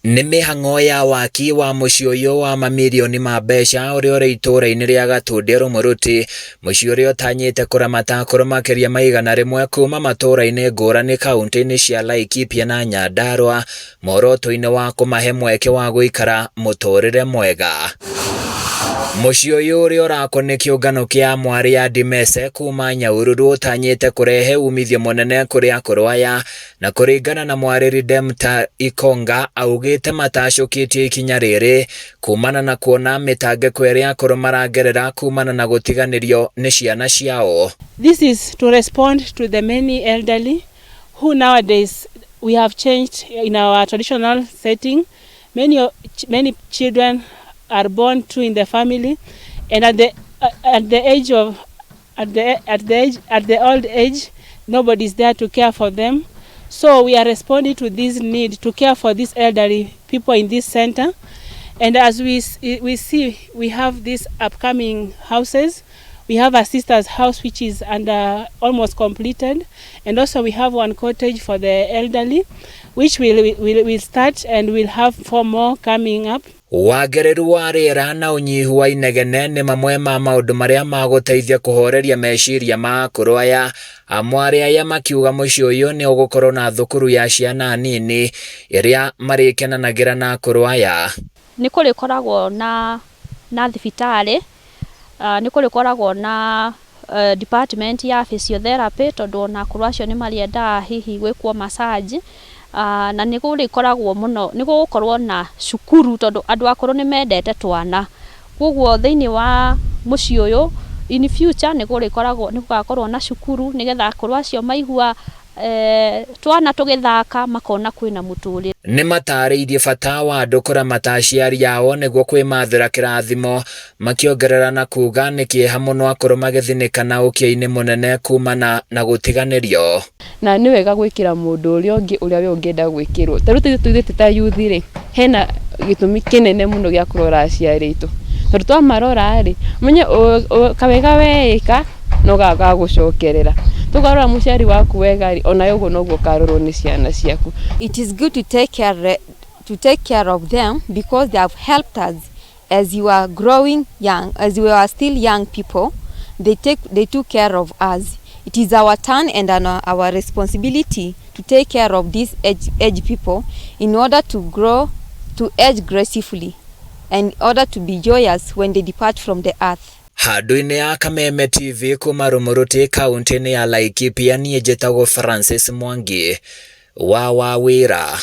Nĩ mĩhang'o ya waki wa mũciĩ ũyũ wa mamirioni ma mbeca ũrĩa ũrĩ itũũra-inĩ rĩa Gatũndĩ Rũmũrũti, mũciĩ ũrĩa ũtanyĩte kũramata akũrũ makĩria ma 100 kuma matũũra-inĩ ngũrani kauntĩ-inĩ cia Laikipia na Nyandarua, muoroto-inĩ wa kũmahe mweke wa gũikara mũtũrĩre mwega. Mũciĩ ũyũ ũrĩa ũrakwo nĩ kĩũngano kĩa Mwarĩ ya Ndimese kuma Nyahururu ũtanyĩte kũrehe umithio mũnene kũrĩ akũrũ aya. Na kũringana na mwarĩri Demta Ikonga augĩte matacũkĩtie ikinya rĩrĩ kumana na kuona mĩtangĩko ĩrĩa akũrũ maragerera kumana na gũtiganĩrio nĩ ciana ciao. This is to respond to the many elderly who nowadays we have changed in our traditional setting. Many, many children are born to in the family and at the age of at the age at the old age, nobody is there to care for them. So we are responding to this need to care for these elderly people in this center. And as we see, we have these upcoming houses. We have a sister's house which is under almost completed, and also we have one cottage for the elderly, which will start, and we'll have four more coming up. Wagĩrĩru wa rĩera na ũnyihu wa inegene nĩ mamwe ma maũndũ marĩa magũteithia kũhoreria meciria ma akũrũ aya. Amwarĩ aya makiuga mũciĩ ũyũ nĩ ũgũkorwo na thukuru ya ciana nini ĩrĩa marĩkenanagĩra na akũrũ aya. Nĩ kũrĩkoragwo na thibitarĩ, nĩ kũrĩkoragwo na department ya physiotherapy, tondũ ona akũrũ acio nĩ marĩendaga hihi gwĩkwo massage, na nĩ kũrĩkoragwo mũno nĩ gũgũkorwo na cukuru, tondũ andũ akũrũ nĩ mendete twana. Koguo thĩinĩ wa mũciĩ ũyũ in future nĩ kũrĩkoragwo nĩ gũgakorwo na cukuru, nĩgetha akũrũ acio maigua twana tũgĩthaka makona kwĩna mũtũrĩre. Nĩ matarĩirie bata wa andũ kũramata aciari ao nĩguo kwĩmathĩra kĩrathimo, makĩongerera na kuga nĩ kĩeha mũno akũrũ magĩthinĩka na ũkĩa-inĩ mũnene kumana na gũtiganĩrio. Na nĩ wega gwĩkĩra mũndũ ũrĩa ũngĩ ũrĩa we ũngĩenda gwĩkĩrwo. Ta rĩu tũithuĩ ta youth rĩ, hena gĩtũmi kĩnene mũno gĩa kũrora aciari aitũ, tondũ twamarora rĩ, ũmenye kawega weĩka no gagagũcokerera. Tũkarora mũciari waku wega rĩ, onawe ũguo noguo ũkarorwo nĩ ciana ciaku. It is good to take care of them because they have helped us as you are growing young, as we are still young people. They took care of us. It is our turn and our responsibility to take care of these age people in order to grow, to age gracefully, and in order to be joyous when they depart from the earth. Handũ-inĩ ya Kameme TV kuma Rũmũrũtĩ kaunti-inĩ ya Laikipia, niĩ njĩtagwo Francis Mwangi wa Wawĩra.